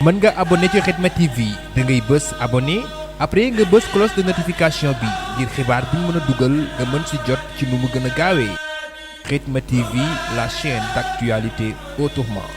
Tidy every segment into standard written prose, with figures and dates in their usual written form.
mën nga abonné ci Khidma TV da ngay bës abonné après nga bës cloche de notification bi ngir xibaar bu ñu mën a dugal nga mën ci jot ci nu mu gën a gaawee Khidma TV, la chaîne d'actualité autrement.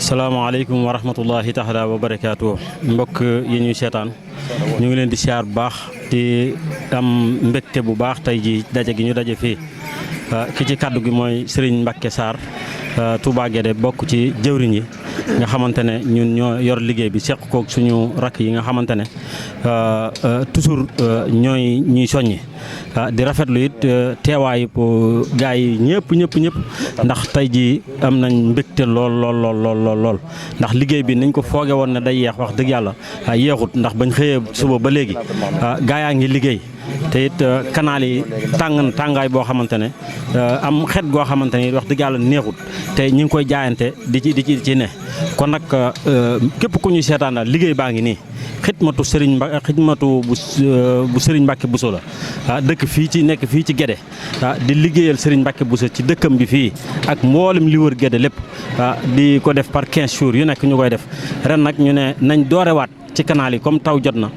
Assalamualaikum warahmatullahi taala wabarakatuh. Mbokk yi ñuy seetaan ñu ngi leen di siyaar bu baax di am mbégte bu baax tey ji daje gi ñu daje fii ki ci kaddu gi mooy Serigne Mbacké Sarr Touba Guédé bokk ci jëwriñ yi nga xamante ne ñun ñoo yor liggéey bi seq koog suñu rakk yi nga xamante ne toujours ñuy soññi di rafetlu it teewaayu gaa yi ñëpp ndax tey jii am nañ mbégte lool ndax liggéey bi nañ ko fooge woon ne day yeex wax dëgg yàlla yeexut ndax bañ xëyee suba ba léegi gaa yaa ngi liggéey te it canal yi tàngaay boo xamante ne am xet goo xamante ne wax dëgg yàlla neexut te ñu ngi koy jaayante di ci ne kon nag képp ku ñuy seetaan daal liggéey baa ngi nii xidmatu bu Serigne Mbacké Bousso la dëkk fii ci nekk fii ci Guédé di liggéeyal Serigne Mbacké Bousso ci dëkkam bi fii ak mboolem li wër Guédé lépp di ko def par 15 jours yu nekk ñu koy def ren nag ñu ne nañ doorewaat ci canal yi comme taw jot na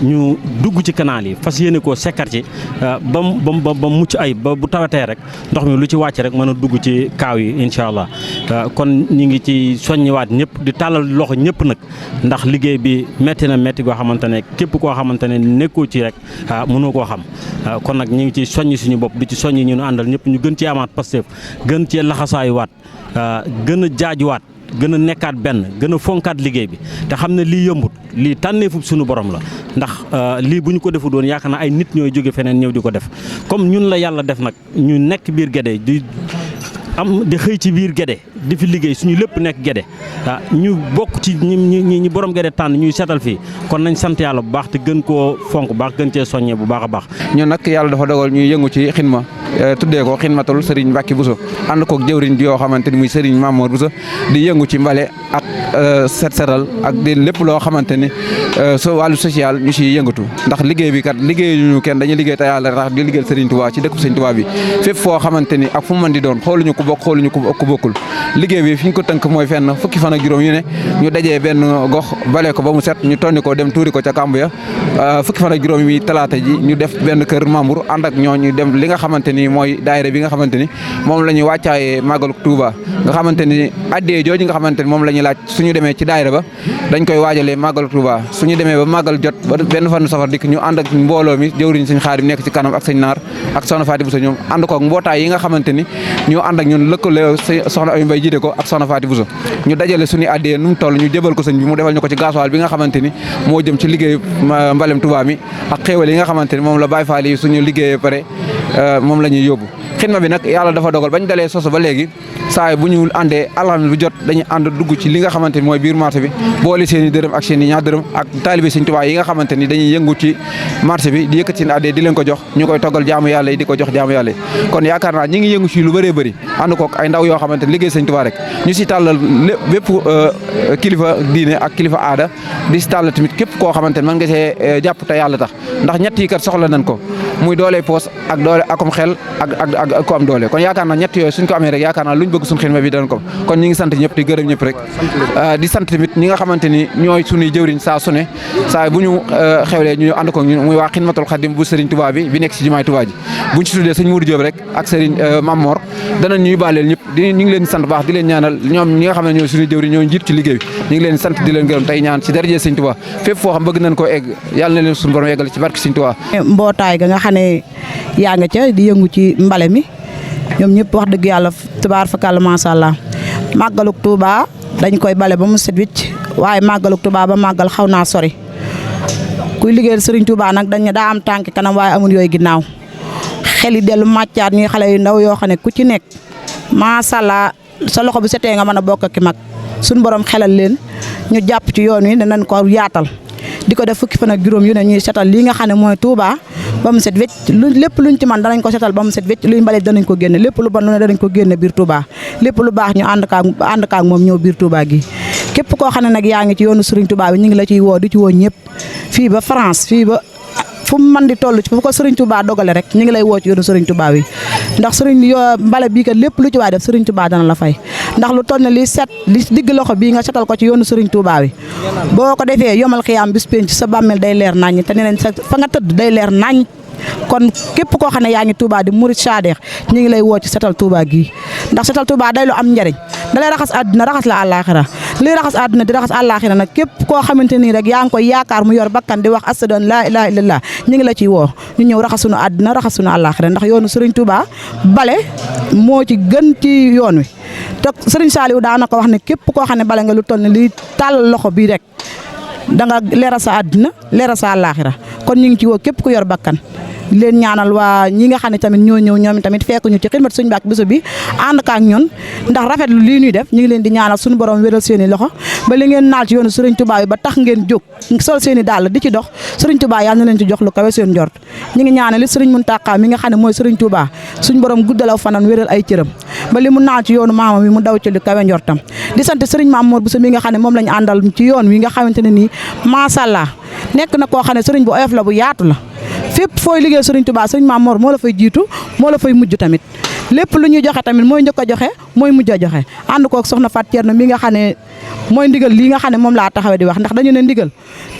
ñu dugg ci canal yi fas yéene koo sekkar ci ba mucc ay ba bu tawatee rek ndox mi lu ci wàcc rek mën a dugg ci kaaw yi incha allah kon ñu ngi ci soññiwaat ñëpp di tàllal loxo ñëpp nag ndax liggéey bi métti na métti goo xamante ne képp koo xamante ne nekkoo ci rek mënoo koo xam kon nag ñu ngi ci soññ suñu bopp di ci soññ ñu àndal ñëpp ñu gën ci amaat Pastef gën cee laxasaayuwaat gën a jaajuwaat gën a nekkaat benn gën a fonkaat liggéey bi te xam ne lii yombut lii tànneefub suñu borom la ndax lii bu ñu ko defu doon yaakaar naa ay nit ñooy jóge feneen ñëw di ko def comme ñun la yàlla def nag ñu nekk biir Guédé di xëy ci biir Guédé di fi liggéey suñu lépp nekk Guédé ñu bokk ci ñi borom Guédé tànn ñuy seetal fii kon nañ sant yàlla bu baax te gën koo fonk bu baax gën cee soññee bu baax a baax. ñun nag yàlla dafa dogal ñuy yëngu ci xidma tuddee ko xidmatul Serigne Mbacke Bousso ànd koog jëwriñ yoo xamante ni muy Serigne Mamour Bousso di yëngu ci mbale ak setal ak di lépp loo xamante ni wàllu social ñu ciy yëngatu ndax liggéey bi kat liggéeyuñu kenn dañuy liggéey te yàlla tax di liggéeyal Serigne Touba ci dëkk Serigne Touba bi fépp foo xamante ni ak fu mu mën di doon xooluñu ko bokk xooluñu ko bokkul liggéey bi fi ñu ko tënk mooy fenn fukki fan ak juróom yu ne ñu dajee benn gox bale ko ba mu set ñu tonni ko dem tuuri ko ca kàmb ya fukki fan ak juróom yi talaata ji ñu def benn kër membre ànd ak ñoo ñu dem li nga xamante ni mooy daayira bi nga xamante ni moom la ñuy wàccaayee màggalu Touba nga xamante ni addee jooju nga xamante ni moom la ñuy laaj suñu demee ci daayira ba dañ koy waajalee màggalu Touba suñu demee ba màggal jot ba benn fan safar dikk ñu ànd ak mbooloo mi jëwriñ sëñ Xaadim nekk ci kanam ak sëñ Naar ak soxna Faati Bousso ñoom ànd ko ak mbootaay yi nga xamante ni ñoo ànd ak ñun lëkkale soxna Ami Mbay jiite ko ak soxna Faati Bousso ñu dajale suñu addee nu mu toll ñu jëbal ko sëñ bi mu defal ñu ko ci gasoil bi nga xamante ni moo jëm ci liggéey mbalem Touba mi ak xéewal yi nga xamante ni moom la Baay Faal yi suñu liggéeyee pare moom la ñuy yóbbu xidma bi nag yàlla dafa dogal bañ dalee soso ba léegi saa bu ñu àndee alxames bu jot dañuy ànd dugg ci li nga xamante ni mooy biir marché bi boole seen i dërëm ak seen i ñaar dërëm ak taalibe Sëñ Tuubaa yi nga xamante ni dañuy yëngu ci marché bi di yëkkat seen addee di leen ko jox ñu koy toggal jaamu yàlla yi di ko jox jaamu yàlla yi kon yaakaar naa ñi ngi yëngu ci lu bëree bëri ànd kook ay ndaw yoo xamante ni liggéey Sëñ Tuubaa rek ñu si tàllal bépp kilifa diine ak kilifa aada di si tàllal tamit képp koo xamante ni mën nga see jàpp te yàlla tax ndax ñett yi kat soxla nañ ko muy doole poos ak doole akom xel ak ko am doole kon yaakaar naa ñett yooyu suñ ko amee rek yaakaar naa luñ bëgg suñ xidma bi danañ ko kon ñi ngi sant ñëpp di gërëm ñëpp rek di sant tamit ñi nga xamante ni ñooy suñuy jëwriñ saa su ne saa bu ñu xewlee ñu ànd ko ñu muy waa Xidmatul Xadim bu Serigne Touba bi nekk ci jumaay Touba ji buñ ci tuddee sëñ Mourou Diop rek ak Serigne Mamor danañ ñuy baaleel ñëpp ñu ngi leen di sant baax di leen ñaanal ñoom ñi nga xam ne ñooy suñuy jëwriñ ñoo njiit ci liggéey bi ñu ngi leen di sant di leen gërëm tey ñaan ci daraje Serigne Touba fépp foo xam bëgg nañ koo egg yàlla na leen suñu borom eggal ci barke Serigne Touba mbootaay ga nga xam ne yaa nga ca di yëngu ci mbale mi ñoom ñëpp wax dëgg yàlla tubaar fakàlla macha allah màggaluk Touba dañ koy bale ba mu set wicc waaye màggaluk Touba ba màggal xaw naa sori kuy liggéeyal Serigne Touba nag dañ daa am tànk kanam waaye amul yooyu ginnaaw xel yi dellu màccaat ñuy xale yu ndaw yoo xam ne ku ci nekk macha allah sa loxo bu setee nga mën a bokk ki mag suñu borom xelal leen ñu jàpp ci yoon wi danañ ko yaatal di ko def fukki fan ak juróom yu ne ñuy setal lii nga xam ne mooy Touba ba mu set wecc lépp luñ ci man danañ ko setal ba mu set wecc luy mbale danañ ko génne lépp lu bon lu ne danañ ko génne biir Touba lépp lu baax ñu ànd kaak moom ñëw biir Touba gi képp koo xam ne nag yaa ngi ci yoonu Serigne Touba bi ñu ngi la ciy woo di ci woo ñëpp fii ba France fii ba fu mu mën di toll ci fu ko Serigne Touba dogale rek ñu ngi lay woo ci yoonu Serigne Touba bi ndax Serigne mbale bii kat lépp lu ci waay def Serigne Touba dana la fay ndax lu toll ne li set li digg loxo bii nga setal ko ci yoonu Serigne Touba bi boo ko defee yomal xiyaam bis penc sa bàmmeel day leer nañ te nee nañ sa fa nga tëdd day leer nañ kon képp koo xam ne yaa ngi Touba di murit Sadex ñu ngi lay woo ci setal Touba gii ndax setal Touba day lu am njariñ da lay raxas àdduna raxas la àllaaxira liy raxas àdduna di raxas àllaaxira nag képp koo xamante nii rek yaa ngi koy yaakaar mu yor bakkan di wax ashhadu an laa ilaaha illallaah ñu ngi la ciy woo ñu ñëw raxas sunu àdduna raxas sunu àllaaxira ndax yoonu Serigne Touba bale moo ci gën ci yoon wi te Serigne Saliou daana ko wax ne képp koo xam ne bale nga lu toll ne liy tàllal loxo bii rek da nga leeral sa àdduna leeral sa àllaaxira kon ñu ngi ci woo képp ku yor bakkan leen ñaanal waa ñi nga xam ne tamit ñoo ñëw ñoom tamit fekk ñu ci xidmatu Sëñ Mbàkke Buso bi ànd ak ñun ndax rafetlu lii ñuy def ñu ngi leen di ñaanal suñu borom wéral seen i loxo ba li ngeen naal ci yoonu Sëriñ Tuubaa bi ba tax ngeen jóg sol seen i dàll di ci dox Sëriñ Tuubaa yàlla na leen ci jox lu kawe seen njort ñu ngi ñaanal li Sëriñ Muntaxa mi nga xam ne mooy Sëriñ Tuubaa suñu borom guddalaw fanam wéral ay cëram ba li mu naal ci yoonu maama mi mu daw ci lu kawe njortam di sant Sëriñ Mamour Buso mi nga xam ne moom lañu àndal ci yoon wi nga xamante ne nii macha allah nekk na koo xam ne sëriñ bu oyof la bu yaatu la fépp fooy liggéey Sëriñ Tuubaa Sëriñ Mamour moo la fay jiitu moo la fay mujj tamit lépp lu ñuy joxe tamit mooy njëkk a joxe mooy mujj a joxe ànd koog soxna Fatou Thierno mi nga xam ne mooy ndigal lii nga xam ne moom laa taxawee di wax ndax dañu ne ndigal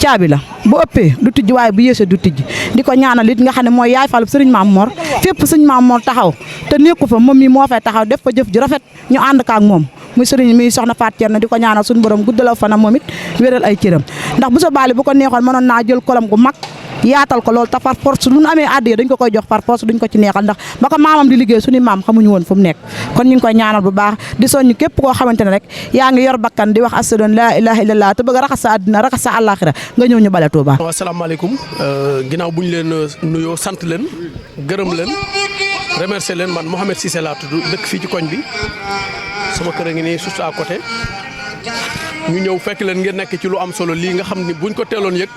caabi la bu ëppee du tijji waaye bu yéesee du tijji di ko ñaanal it nga xam ne mooy yaay falub sëriñ Maam Mor fépp sëriñ Maam Mor taxaw te nekku fa moom mi moo fay taxaw def fa jëf ju rafet ñu ànd kaak moom muy sëriñ mi soxna Fatou Thierno di ko ñaanal suñu borom guddalaw fanam moom it wéral ay cëram ndax bu sa baali bu ko neexoon mënoon naa jël kolam gu mag yaatal ko loolu te par force lu nu amee àddiya dañ ko koy jox par force duñ ko ci neexal ndax ba ko maamam di liggéey suñu maam xamuñu woon fu mu nekk kon ñu ngi koy ñaanal bu baax di soññ képp koo xamante ne rek yaa ngi yor bakkan di wax ashhadu an laa ilaaha illallah te bëgg a raxas sa àddina raxas sa àllaaxira nga ñëw ñu bale Touba. asalaamaaleykum ginnaaw bu ñu leen nuyoo sant leen gërëm leen remercier leen man Mouhamed Cissé laa tudd dëkk fii ci koñ bi sama kër a ngi nii juste à côté ñu ñëw fekk leen ngeen nekk ci lu am solo lii nga xam ni buñ ko teeloon yëg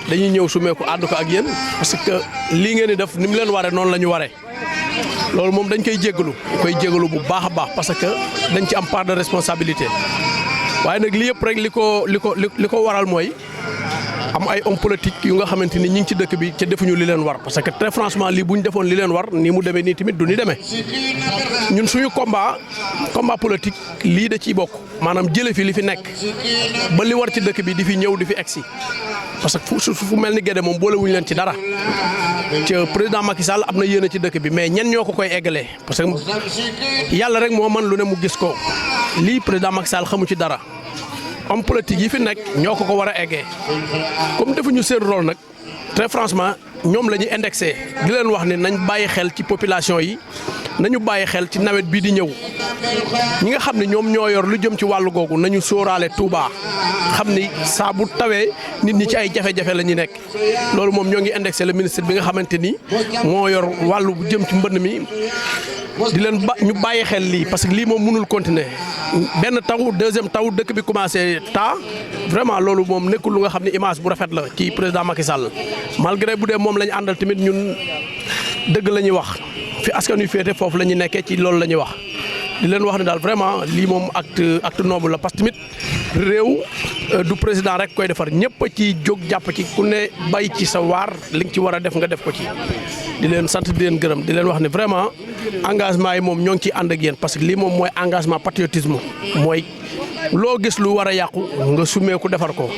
dañuy ñëw sumeeku ànd ko ak yéen parce que lii ngeen di def ni mu leen waree noonu la ñu waree loolu moom dañ koy jégalu bu baax a baax parce que dañ ci am part de responsabilité waaye nag lii yëpp rek li ko waral mooy am ay homme politique yu nga xamante ni ñi ngi ci dëkk bi ca defuñu li leen war parce que très franchement lii bu ñu defoon li leen war nii mu demee nii tamit du ni demee ñun suñu combat politique lii da ciy bokk maanaam jële fi li fi nekk ba li war ci dëkk bi di fi ñëw di fi egsi parce que fu mel ni Guédé moom boolewuñu leen ci dara te président Macky Sall am na yéene ci dëkk bi mais ñen ñoo ko koy eggalee parce que yàlla rek moo man lu ne mu gis ko lii président Macky Sall xamu ci dara homme politique yi fi nekk ñoo ko war a eggee comme defuñu seen rôle nag très franchement ñoom la ñuy indexé di leen wax ne nañ bàyyi xel ci population yi nañu bàyyi xel ci nawet bii di ñëw ñi nga xam ne ñoom ñoo yor lu jëm ci wàllu googu nañu sóoraale Touba xam ni saa bu tawee nit ñi ci ay jafe-jafe la ñuy nekk loolu moom ñoo ngi indexé le ministre bi nga xamante ni moo yor wàllu jëm ci mbënn mi di leen ñu bàyyi xel lii parce que lii moom mënul continuer benn taw deuxième taw dëkk bi commencé taa vraiment loolu moom nekkul lu nga xam ne image bu rafet la ci président Macky Sall malgré bu dee moom la ñu àndal tamit ñun dëgg la ñuy wax fi askan wi féete foofu la ñu nekkee ci loolu la ñuy wax di leen wax ne daal vraiment lii moom acte noble la parce que tamit réew du président rek koy defar ñëpp a ci jóg jàpp ci ku ne bay ci sa waar li nga ci war a def nga def ko ci di leen sant di leen gërëm di leen wax ne vraiment engagement yi moom ñoo ngi ciy ànd ak yéen parce que lii moom mooy engagement patriotisme mooy loo gis lu war a yàqu nga sumeeku defar ko.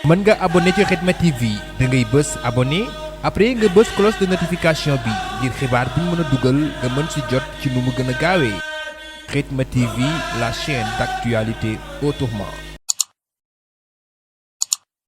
mën nga abonné ci Khidma TV da ngay bës abonné après nga bës cloche de notification bi ngir xibaar bi ñu mën a dugal nga mën si jot ci nu mu gën a gaawee Khidma TV, la chaîne d'actualité autrement.